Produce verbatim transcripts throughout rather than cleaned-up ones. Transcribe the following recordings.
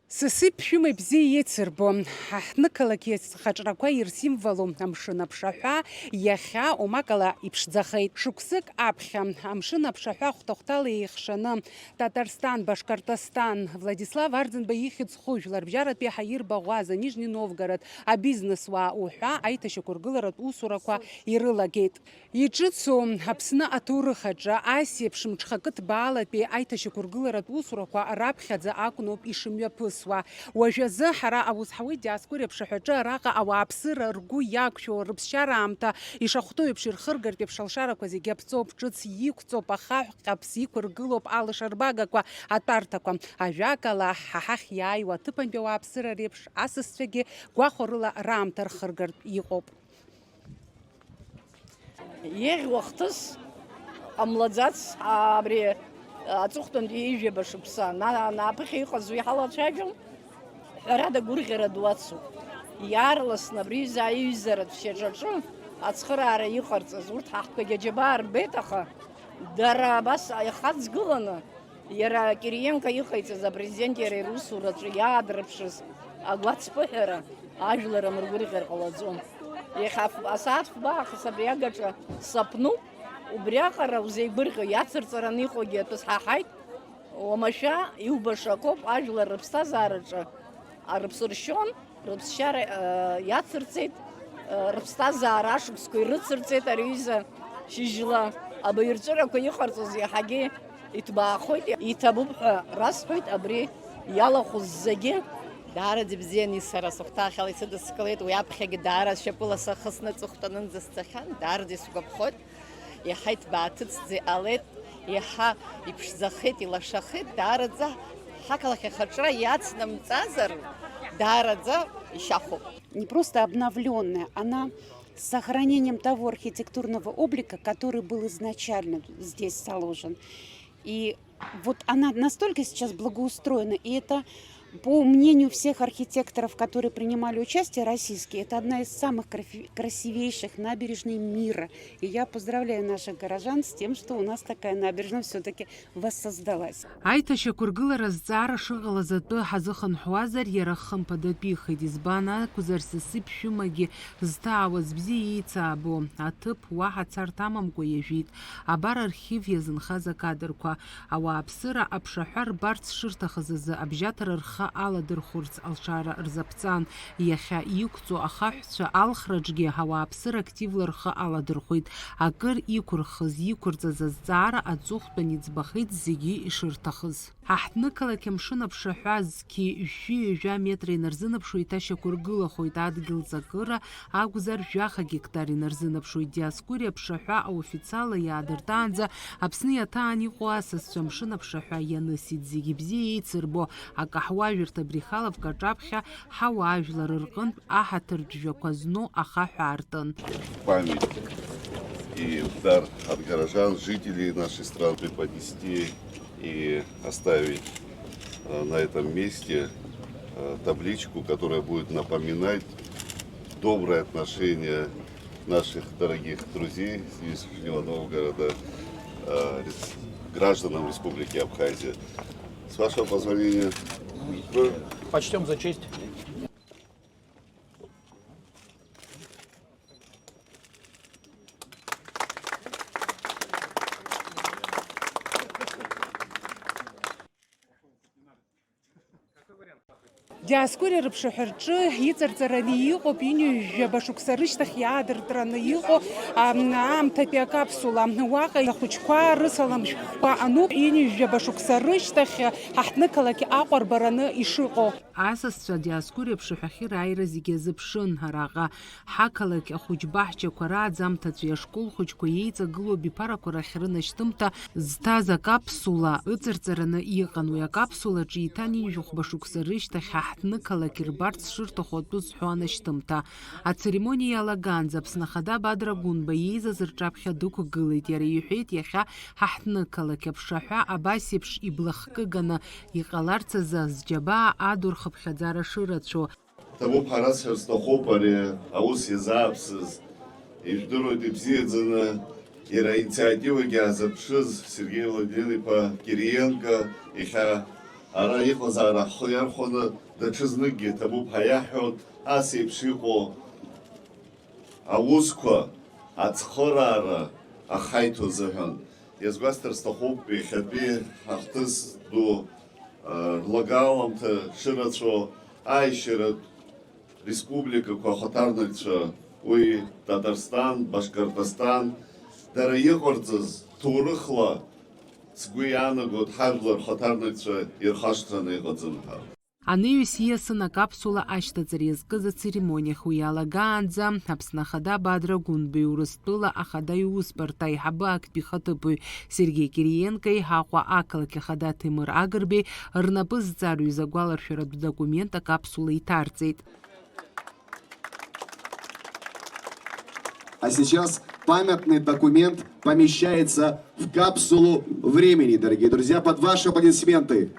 Сасиԥшәыма ибзиа еицырбо, ҳаҳҭнықалақь иахьхаҿрақәа ирсимволу амшын аԥшаҳәа иахьа омакала иԥшӡахеит. Шықәсык аԥхьа амшын аԥшаҳәа хәҭа-хәҭала еихшаны, Татарстан, Башкортостан, Владислав Арӡынба ихьӡ хәыжәларбжьаратәи ҳаирбаӷәаза, Нижни Новгород, абизнесуаа уҳәа аиҭашьақәыргыларатә усурақәа ирылагеит. Иҿыцу Аԥсны аҭоурых аҿы ас еиԥш мҽхакы ҭбаалатәи аиҭашьақәыргыларатә усурақәа раԥхьаӡа акәноуп ишымҩаԥысуа. Уажәазы ҳара аус ҳауеит Диаскури аԥшаҳәаҿы, араҟа ауааԥсыра ргәы иақәшәо, рыԥсшьара аамҭа ишахәҭоу еиԥш ирхыргартә еиԥш алшарақәа зегьы аԥҵоуп, ҿыц иқәҵоуп, ахаҳә ҟьаԥс иқәыргылоуп алашарбагақәа, атәарҭақәа. Ажәакала, ҳа ҳахь иааиуа аҭыԥантәи ауааԥсыра реиԥш асасцәагьы гәахәарыла раамҭа рхыргартә иҟоуп. Еиӷьу ахҭыс ҟамлаӡац абри аҵыхәтәантәи ҩажәаба шықәса. На-, нааԥыхьа иҟаз уи ҳалацәажәон. Ҳәарада, гәырӷьара ду ацуп. Иаарласны абри аҩыза аиҩызаратә шьаҿаҿы ацхыраара иҟарҵаз, урҭ ҳаҳҭқәагьы аџьабаа рбеит, аха дара абас ихаҵгыланы, иара Кириенко иҟаиҵаз, апрезидент иара ирусураҿы иаадырԥшыз агәацԥыҳәара ажәлар амыргәырӷьар ҟалаӡом. Иахьа ф-, асааҭ фба аахыс абри агаҿа саԥнуп, убриаҟара узеигәырӷьо, иацырҵараны иҟоугьы атәы сҳаҳаит. Уамашәа иубаша акоуп ажәлар рыԥсҭазаараҿы, а, рыԥсы ршьон, рыԥсшьара, а, иацырҵеит, а, рыԥсҭазаара ашықәсқәа ирыцырҵеит ари аҩыза шьыжьла. Абаҩрҵәырақәа иҟарҵоз иаҳагьы иҭбаахоит, иҭабуп ҳәа расҳәоит абри иалахәыз зегьы. Даараӡа ибзиан, сара сыхәҭаахьала исыдыскылеит, уи аԥхьагьы даара шьапыла сахысны аҵыхәтәанынӡа сцахьан, даараӡа исгәаԥхоит. Иаҳа иҭбааҭыцӡа иҟалеит, иаҳа иԥшӡахеит, илашахеит, даараӡа ҳақалақь ахаҿра иацнамҵазар, даараӡа ишьахәуп. Не просто обновлённая, она с сохранением того архитектурного облика, который был изначально здесь заложен. И вот она настолько сейчас благоустроена, и это, по мнению всех архитекторов, которые принимали участие, российские, это одна из самых крафи-, красивейших набережной мира. И я поздравляю наших горожан с тем, что у нас такая набережная всё-таки воссоздалась. Аиҭашьақәыргылара азҵаара шыҟалаз атәы ҳазыхынҳәуазар, иара хымԥадатәихеит. Избан акәзар, Сасиԥшәымагьы зҭаауаз бзиа еицаабо аҭыԥ уаҳа царҭа амамкәа иажәит. Абар архив иазынхаз акадрқәа. Ауааԥсыра аԥшаҳәа рбарц шырҭахыз азы абжьаҭара рхы аладырхәырц алшара рзаԥҵан. Иахьа иқәҵоу ахаҳәцәа алхраҿгьы ауааԥсыра активла рхы аладырхәеит. Акыр иқәырхыз, иқәырҵаз азҵаара аҵыхәтәан иӡбахеит зегьы ишырҭахыз. Ҳаҳҭнықалақь амшын аԥшаҳәа зқьи жәшәи ҩажәа метра инарзынаԥшуа иҭашьақәыргылахоит, адгьыл ҵакыра акәзар, жәаха гектар инарзынаԥшуеит. Диаскури аԥшаҳәа аофициалла иаадыртаанӡа Аԥсны иаҭаан иҟоу асасцәа амшын аԥшаҳәа ианысит. Зегьы бзиа еицырбо акаҳуажәырҭа Брехаловка аҿаԥхьа ҳауаажәлар рҟынтә аҳаҭыртә жәақәа зну ахаҳә аартын. Память и в дар от горожан, жителей нашей страны преподнести и оставить, э, на этом месте, э, табличку, которая будет напоминать доброе отношение наших дорогих друзей из Нижнего Новгорода, э, рес-, гражданам Республики Абхазия. С вашего позволения. Почтём за честь. Диаскури рыԥшаҳәа рҿы иҵарҵараны иҟоуп ҩынҩажәаба шықәса рышьҭахь иаадыртраны иҟоу, ам, аамҭатәи акапсула. Уаҟа ахәыҷқәа рысалам шәҟәқәа ануп, ҩынҩажәаба шықәса рышьҭахь ҳаҳҭнықалақь Аҟәа рбараны ишыҟоу. Асасцәа Диаскури аԥшаҳәахьы рааира зегьы азыԥшын. Араҟа ҳақалақь ахәыҷбаҳчақәа рааӡамҭацәеи ашкол хәыҷқәа еиҵагылоу абиԥарақәа рахь рынашьҭымҭа зҭаз акапсула ыҵарҵараны иҟан. Уи акапсулаҿы еиҭа ҩынҩажәи хәба шықәса рышьҭахь ҳаҳҭнықалақь рбарц шырҭаху атәы зҳәо анашьҭымҭа. Ацеремониа иалагаанӡа Аԥсны Ахада Бадра Гәынба иеизаз рҿаԥхьа дықәгылеит. Иара иҳәеит, иахьа ҳаҳҭнықалақь аԥшаҳәа абас еиԥш иблахкыганы иҟаларц азы зџьабаа аду рхыԥхьаӡара шырацәоу. Ҭабуп ҳәа расҳәар сҭахуп ари аус иазааԥсаз. Ижәдыруеит ибзиаӡаны иара аинициативагьы аазырԥшыз Сергеи Владимир-иԥа Кириенко, иахьа Ара иҟазаара ҳхы иархәаны даҽазныкгьы ҭабуп ҳәа иаҳҳәон, ас еиԥш иҟоу аусқәа ацхыраара ахаиҭо азыҳәан. Иазгәасҭар сҭахуп, иахьатәи ҳахҭыс ду, а, рлагаламҭа шырацәоу, аишьаратә республикақәа ахаҭарнакцәа, уи Татарстан, Башкортостан, дара иҟарҵаз ҭоурыхла, сгәы иаанагоит, ҳажәлар рхаҭарнакцәа ирхашҭраны иҟаӡам ҳәа. Анаҩс ииасын акапсула ашьҭаҵара иазкыз ацеремониа. Уи иалагаанӡа Аԥсны Ахада Бадра Гәынба Урыстәыла Ахада иусбарҭа аиҳабы актәи ихаҭыԥуаҩ Сергеи Кириенкои Аҟәа ақалақь Ахада Ҭемыр Агрбеи рнапы зҵарҩыз агәаларшәаратә документ акапсула иҭарҵеит. А сейчас памятный документ помещается в капсулу времени, дорогие друзья, под ваши аплодисменты.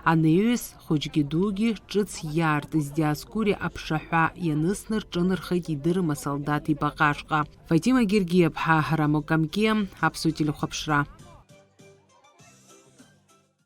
Анаҩс, хәыҷгьы дугьы ҿыц иаартыз Диоскури аԥшаҳәа ианысны рҿынархеит идырым асолдаҭ ибаҟаҿҟа. Фатима Гергиаԥҳа, Рамо Камкиа, Аԥсуа телехәаԥшра.